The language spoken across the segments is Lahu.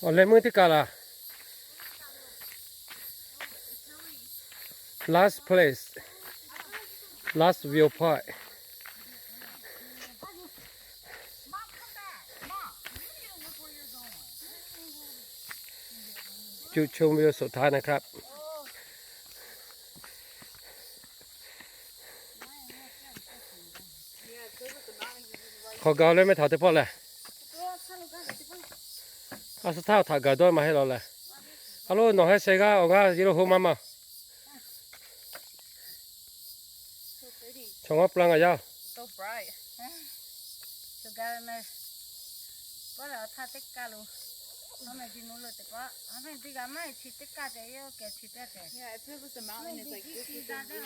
Awˬ leh meuˇ teˇ kaˬ laˬ. Last place, last viewpoint. Cuˇ choˇ mvuhˇ yoˬ สุดท้ายนะครับ. Hk'aw gaˬ leh mehˆ htaꞈ teˇ pawˆ lehˬ, a suh htaˇ htaꞈ gaˬ dawˇ maˇ heˆ law lehˬ. A lo, nawˬ heh sheh g'aˇ awˬ g'aˇ yawˇ lo hoˆ maˇ maˇ. Chaw ngaˇ plan a yaˇ.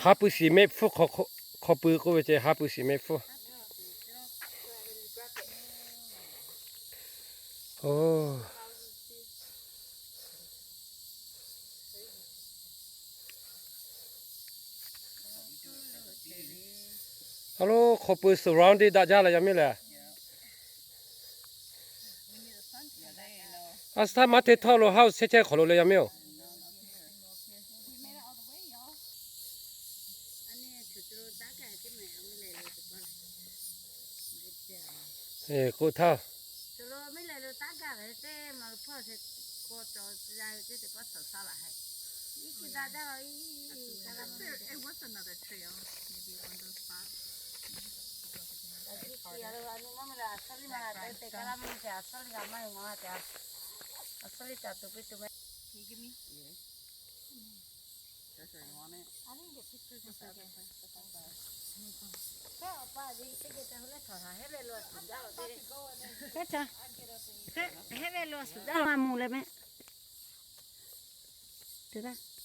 Haˉ pui shiˍ mehˆ hpfuhˇ hk'aw pui k'oˆ ve ce, haˉ pui shiˍ mehˆ hpfuhˇ. A lo, hk'aw pui surrounding daꞈ jaˇ leh yaˇ miˇ lehˬ. A suh htaˇ maˇ te htawˇ lo, haˉ chehˇ chehˇ hk'aw lo leh yaˇ miˇ-oˬ. K'oˆ htaˇ, hehˉ ve lo suˍ jaˇ maˇ mvuh leh mehˆ te laˇ.